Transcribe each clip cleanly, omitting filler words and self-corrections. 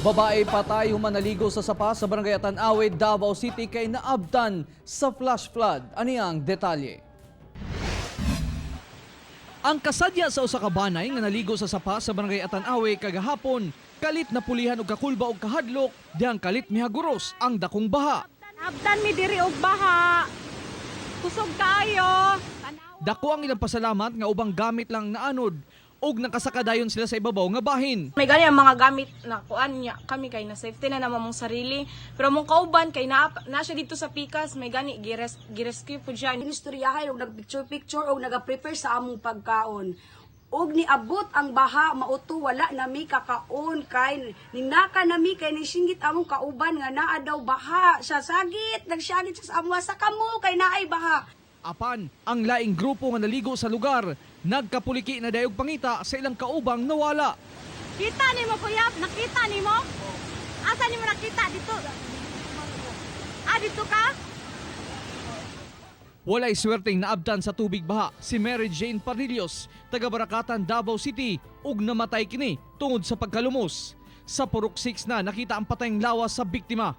Babae patay human naligo sa sapa sa Barangay Atanawe, Davao City kay naabtan sa flash flood. Ani ang detalye? Ang kasadya sa usa ka banay nga naligo sa sapa sa Barangay Atanawe kagahapon, kalit na pulihan og kakulba og kahadlok dihang kalit mihaguros ang dakong baha. Abdan mi diri og baha. Kusog kaayo. Dako ang ilang pasalamat nga ubang gamit lang naanod og nakasaka dayon sila sa ibabaw nga bahin. May gani ang mga gamit na kuan niya kami kay na safety na naman mong sarili. Pero mong kauban kay na siya dito sa pikas, may gani girescue po siya. Inistoryahay og nagpicture picture og naga-prepare sa among pagkaon. Og niabot ang baha, mauto wala na mi kakaon kay ninaka na mi kay nisinggit among kauban nga naa daw baha. Siya sagit, nagsyagit siya sa amo sa kamo kay naay baha. Apan, ang laing grupo nga naligo sa lugar, nagkapuliki na dayog pangita sa ilang kaubang nawala. Kita nimo, kuya? Nakita nimo? Asa nimo nakita dito? Ah, dito ka? Walay swerteng naabtan sa tubig baha si Mary Jane Parrillos, taga Barakatan, Davao City, ug namatay kini tungod sa pagkalumos. Sa Purok 6 na nakita ang patayng lawas sa biktima.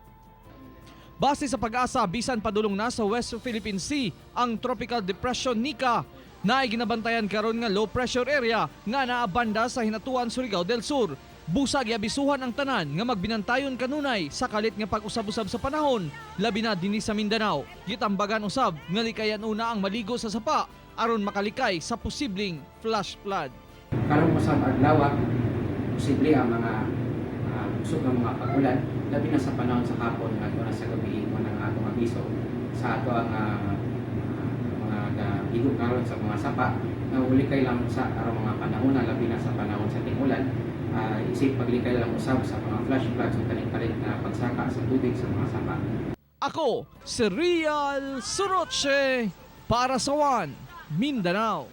Base sa PAGASA, bisan padulong na sa West Philippine Sea ang Tropical Depression Nika, naay ginabantayan karon nga low pressure area nga naabanda sa Hinatuan, Surigao del Sur. Busag giabisuhan ang tanan nga magbinantayon kanunay sa kalit nga pag-usab-usab sa panahon, labi na dinhi sa Mindanao. Gitambagan usab nga likayan una ang maligo sa sapa aron makalikay sa posibleng flash flood. Karong usab adlaw, posible ang mga usog ng mga pag-ulan, labi na sa panahon sa hapon ngadto na sa gabi, mo nang atong abiso sa ato ang mga ligo karon sa mga sapa nga ulikay lang sa karong mga panahon na, labi na sa panahon sa tingulan, isip paglikay lang usab sa mga flash floods o kalit na pagsaka sa tubig sa mga sapa. Ako si Real Suroche para sa One Mindanao.